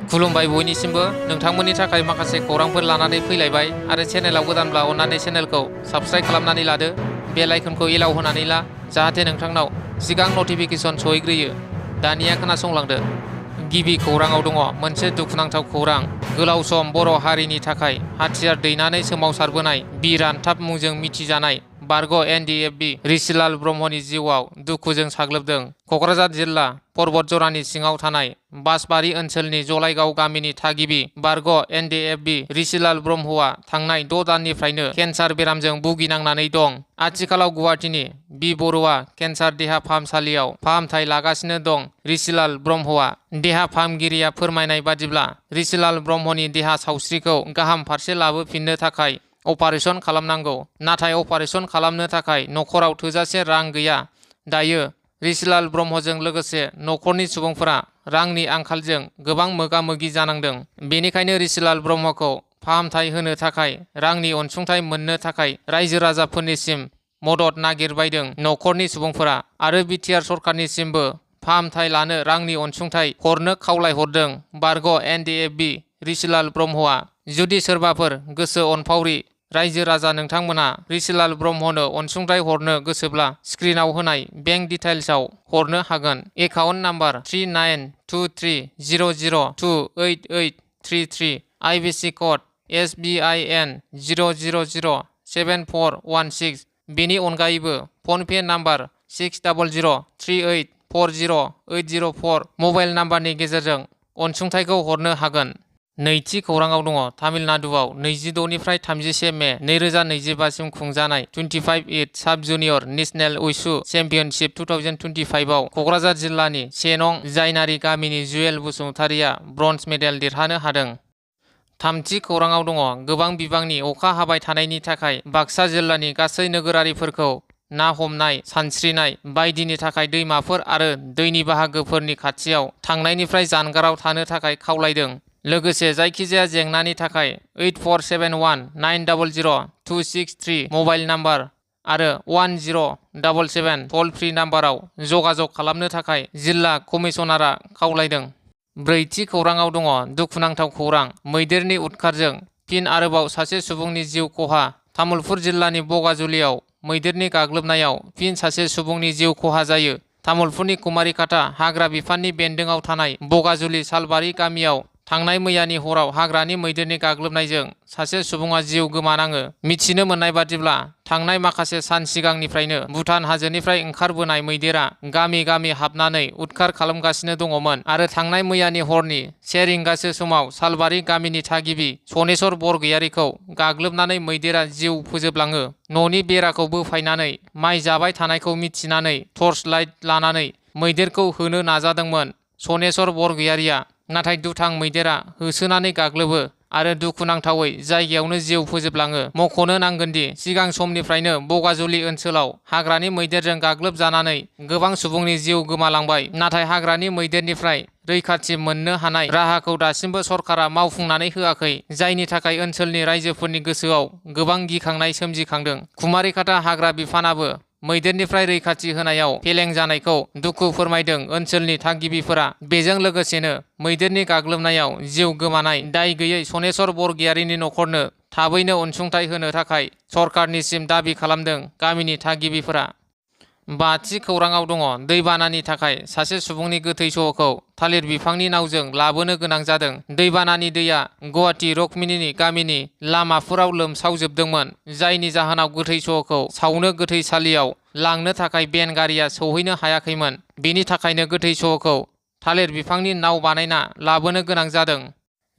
खुलुमबाय बयनिसिमबो नोंथांमोननि थाखाय माखासे खौरांफोर लानानै फैलायबाय आरो चेनेलाव गोदानब्ला अन्नानै चेनेलखौ साबस्क्राइब खालामनानै लादो बेल आइकनखौ एलाउ होनानै ला जाहाथे नोंथांनाव सिगां नटिफिकेसन सहैग्रोयो। दानिया खोनासंलांदो। गिबि खौराङाव दङ मोनसे दुखुनांथाव खौरां। गोलाव सम बर' हारिनि थाखाय हाथियार दैनानै सोमावसारबोनाय बिर रान्थाब मुंजों मिथिजानाय बारग' एनडिएफबि ऋषिलाल ब्रह्मनि जिउआव दुखुजों साग्लोबदों। क'क्राझार जिल्ला पर्बतजरानि सिङाव थानाय बासबारि ओनसोलनि जलाइगाव गामिनि थागिबि बारग' एनडिएफबि ऋषिलाल ब्रह्मआ थांनाय 6 दाननिफ्रायनो केन्सार बेरामजों भुगिनांनानै दं। आथिखालाव गुवाहाटीनि बि बरुवा केन्सार देहा फाहामसालियाव फाहामथाय लागासिनो दं। ऋषिलाल ब्रह्मआ देहा फाहामगिरिया फोरमायनाय बादिब्ला ऋषिलाल ब्रह्मनि देहा सावस्रिखौ गाहाम फारसे लाबोफिननो थाखाय अपारेशन खालामनांगौ, नाथाय अपारेशन खालामनो थाखाय नखराव थोजासे रां गैया। दायो ऋषिलाल ब्रह्मजों लोगोसे नखरनि सुबुंफोरा रांनि आंखालजों गोबां मोगा-मोगि जानांदों। बेनिखायनो ऋषिलाल ब्रह्मखौ फाहामथाय होनो थाखाय रांनि अनसुंथाइ मोननो थाखाय रायजो राजाफोरनिसिम मदद नागिरबायदों नखरनि सुबुंफोरा आरो बिटिआर सरकारनिसिमबो फाहामथाय लानो रांनि अनसुंथाइ हरनो खावलायहरदों। बारग' एनडिएफबि ऋषिलाल ब्रह्मआ जुदि सोरबाफोर गोसो अनफावरि रायजो राजा नोंथांमोना ऋषिलाल ब्रह्मनो अनसुंथाइ हरनो गोसोब्ला स्क्रिनाव होनाय बेंक डिटेल्सआव हरनो हागोन। एकाउन्ट नाम्बार 392300288833 आइबिसि कड SBIN 0007416। बेनि अनगायैबो फनपे नाम्बार 6003840804 मबाइल नाम्बारनि गेजेरजों अनसुंथाइखौ हरनो हागोन। नैथि खौराङाव दङ तामिलनाडुआव 26 निफ्राय 31 मे 2025 सिम खुंजानाय 25 साब जुनियर नेशनेल उशु चेम्पियनशिप 2025 आव क'क्राझार जिल्लानि 1 नं जायनारि गामिनि जुयेल बसुमतारिया ब्रन्ज मेडेल देरहानो हादों। थामथि खौराङाव दङ गोबां बिबांनि अखा हाबाय थानायनि थाखाय बाक्सा जिल्लानि गासै नोगोरारिफोरखौ ना हमनाय, सानस्रिनाय बायदिनि थाखाय दैमाफोर आरो दैनि बाहागोफोरनि खाथियाव थांनायनिफ्राय जानगाराव थानो थाखाय खावलायदों। लोगोसे जायखिजाया जेंनानि थाखाय 8471900263 मबाइल नाम्बार आरो 1077 टल फ्रि नाम्बाराव जगाजग खालामनो थाखाय जिल्ला कमिसनारआ खावलायदों। ब्रैथि खौराङाव दङ दुखुनांथाव खौरां। मैदेरनि उदखारजों फिन आरोबाव सासे सुबुंनि जिउ खहा। तामुलपुर जिल्लानि बगाजुलियाव मैदेरनि गाग्लोबनायाव फिन सासे सुबुंनि जिउ खहा जायो। तामुलपुरनि कुमारिकाटा हाग्रा बिफाननि बेन्दोंआव थानाय बगाजुलि सालबारि गामियाव थांनाय मैयानि हराव हाग्रानि मैदेरनि गाग्लोबनायजों सासे सुबुङा जिउ गोमानाङो। मिथिनो मोननाय बादिब्ला थांनाय माखासे सान सिगांनिफ्रायनो भुटान हाजोनिफ्राय ओंखारबोनाय मैदेरा गामि गामि हाबनानै उदखार खालामगासिनो दङमोन आरो थांनाय मैयानि हरनि 1 रिंगासो समाव सालबारि गामिनि थागिबि सनेस्वर बरगयारिखौ गाग्लोबनानै मैदेरा जिउ फोजोबलाङो। न'नि बेराखौ बोफायनानै माइ जाबाय थानायखौ मिथिनानै टर्च लाइट लानानै मैदेरखौ होनो नाजादोंमोन सनेस्वर बरगयारिया, नाथाय दुथां मैदेरा होसोनानै गाग्लोबो आरो दुखुनांथावै जायगायावनो जिउ फोजोबलाङो। मख'नो नांगोनदि सिगां समनिफ्रायनो बगाजुलि ओनसोलाव हाग्रानि मैदेरजों गाग्लोबजानानै गोबां सुबुंनि जिउ गोमालांबाय, नाथाय हाग्रानि मैदेरनिफ्राय रैखाथि मोननो हानाय राहाखौ दासिमबो सरकारा मावफुंनानै होआखै, जायनि थाखाय ओनसोलनि रायजोफोरनि गोसोआव गोबां गिखांनाय सोमजिखांदों। कुमारिकाटा हाग्रा बिफानाबो मैदेरनिफ्राय रैखाथि होनायाव फेलें जानायखौ दुखु फोरमायदों। ओनसोलनि थागिबिफोरा बेजों लोगोसेनो मैदेरनि गाग्लोबनायाव जिउ गोमानाय दाय गैयै सनेस्वर बरगयारिनि नखरनो थाबैनो अनसुंथाइ होनो थाखाय सरकारनिसिम दाबि खालामदों गामिनि थागिबिफोरा। बाथि खौराङाव दङ दैबानानि थाखाय सासे सुबुंनि गोथै सह'खौ थालिर बिफांनि नावजों लाबोनो गोनां जादों। दैबानानि दैया गुवाहाटी रुक्मिणी गामिनि लामाफोराव लोमसावजोबदोंमोन, जायनि जाहोनाव गोथै सह'खौ सावनो गोथैसालियाव लांनो थाखाय बेन गारिया सौहैनो हायाखैमोन। बेनि थाखायनो गोथै सह'खौ थालिर बिफांनि नाव बानायना लाबोनो गोनां जादों।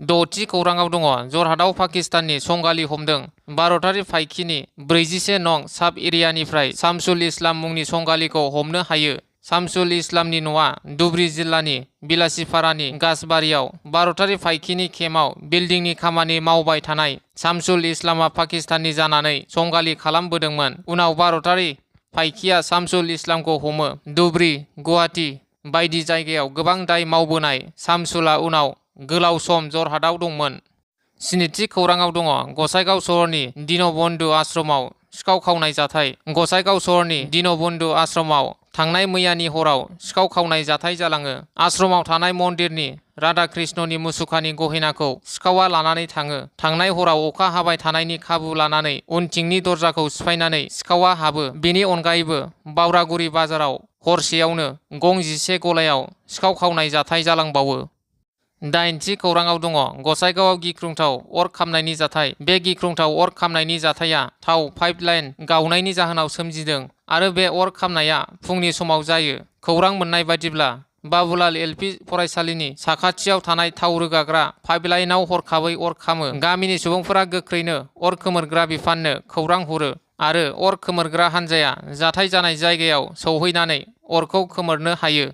द'थि खौराङाव दङ जरहाटआव पाकिस्ताननि संगालि हमदों। भारतारि फाइखिनि 41 नं साब एरियानिफ्राय शामसुल इस्लाम मुंनि संगालिखौ हमनो हायो। शामसुल इस्लामनि न'आ धुबरी जिल्लानि बिलासिपारानि गासबारियाव। भारतारि फाइखिनि केम्पआव बिल्डिंनि खामानि मावबाय थानाय शामसुल इस्लामआ पाकिस्ताननि जानानै संगालि खालामबोदोंमोन। उनाव भारतारि फाइखिया शामसुल इस्लामखौ हमो। धुबरी, गुवाहाटी बायदि जायगायाव गोबां दाय मावबोनाय शामसुलआ उनाव गोलाव सम जरहाटआव दंमोन। स्निथि खौराङाव दङ गसाइगाव सहरनि दीनबन्धु आश्रमाव सिखाव खावनाय जाथाय। गसाइगाव सहरनि दीनबन्धु आश्रमाव थांनाय मैयानि हराव सिखाव खावनाय जाथाय जालाङो। आश्रमाव थानाय मन्दिरनि राधा कृष्णनि मुसुखानि गहेनाखौ सिखावा लानानै थाङो। थांनाय हराव अखा हाबाय थानायनि खाबु लानानै उनथिंनि दरजाखौ सिफायनानै सिखावा हाबो। बेनि अनगायैबो बावरागुरि बाजाराव हरसेयावनो गं 11 गलायाव सिखाव खावनाय जाथाय जालांबावो। 8थि खौराङाव दङ गसाइगावआव गिख्रंथाव अर खामनायनि जाथाय। बे गिख्रंथाव अर खामनायनि जाथाया थाव पाइपलाइन गावनायनि जाहोनाव सोमजिदों आरो बे अर खामनाया फुंनि समाव जायो। खौरां मोननाय बादिब्ला बाबुलाल एलपि फरायसालिनि साखाथियाव थानाय थाव रोगाग्रा पाइपलाइनाव हरखाबै अर खामो। गामिनि सुबुंफोरा गोख्रैनो अर खोमोरग्रा बिफाननो खौरां हरो आरो अर खोमोरग्रा हान्जाया जाथाय जानाय जायगायाव सौहैनानै अरखौ खोमोरनो हायो।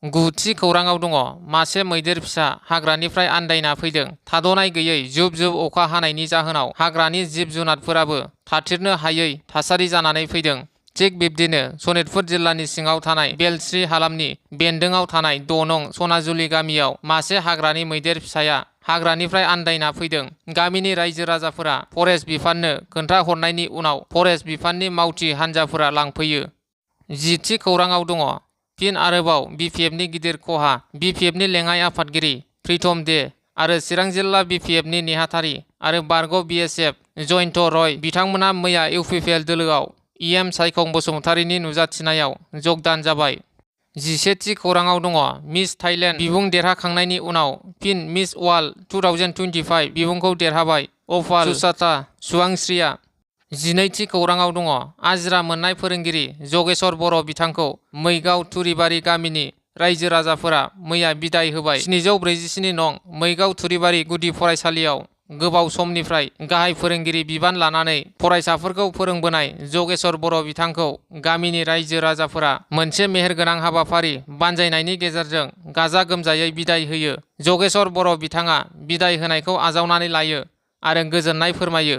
9थि खौराङाव दङ मासे मैदेर फिसा हाग्रानिफ्राय आन्दायना फैदों। थाद'नाय गैयै जुब जुब अखा हानायनि जाहोनाव हाग्रानि जिब जुनारफोराबो थाथिरनो हायै थासारि जानानै फैदों। थिग बिब्दिनो सनितपुर जिल्लानि सिङाव थानाय बेलस्रि हालामनि बेन्दोंआव थानाय 6 नं सनाजुलि गामियाव मासे हाग्रानि मैदेर फिसाया हाग्रानिफ्राय आन्दायना फैदों। गामिनि रायजो राजाफोरा फरेस्ट बिफाननो खोन्थाहरनायनि उनाव फरेस्ट बिफाननि मावथि हान्जाफोरा लांफैयो। 10थि खौराङाव दङ फिन आरोबाव बिपिएफनि गिदिर खहा। बिपिएफनि लेङाइ आफादगिरि प्रितम दे आरो चिरां जिल्ला बिपिएफनि नेहाथारि आरो बारग' बिएसएफ जयन्त रय बिथांमोना मैया इउपिपिएल दोलोआव इएम सायखं बसुमतारीनि नुजाथिनायाव जगदान जाबाय। 11थि खौराङाव दङ मिस थाइलेण्ड बिमुं देरहाखांनायनि उनाव फिन मिस वार्ल्ड 2025 बिमुंखौ देरहाबाय अपाल सुसाता सुवांश्रीया। 12थि खौराङाव दङ आजिरा मोननाय फोरोंगिरि जगेश्वर बर' बिथांखौ मैगाव थुरिबारि गामिनि रायजो राजाफोरा मैया बिदाय होबाय। 747 नं मैगाव थुरिबारि गुदि फरायसालियाव गोबाव समनिफ्राय गाहाय फोरोंगिरि बिबान लानानै फरायसाफोरखौ फोरोंबोनाय जगेश्वर बर' बिथांखौ गामिनि रायजो राजाफोरा मोनसे मेहेरगोनां हाबाफारि बानजायनायनि गेजेरजों गाजा गोमजायै बिदाय होयो। जगेश्वर बर' बिथाङा बिदाय होनायखौ आजावनानै लायो आरो गोजोननाय फोरमायो।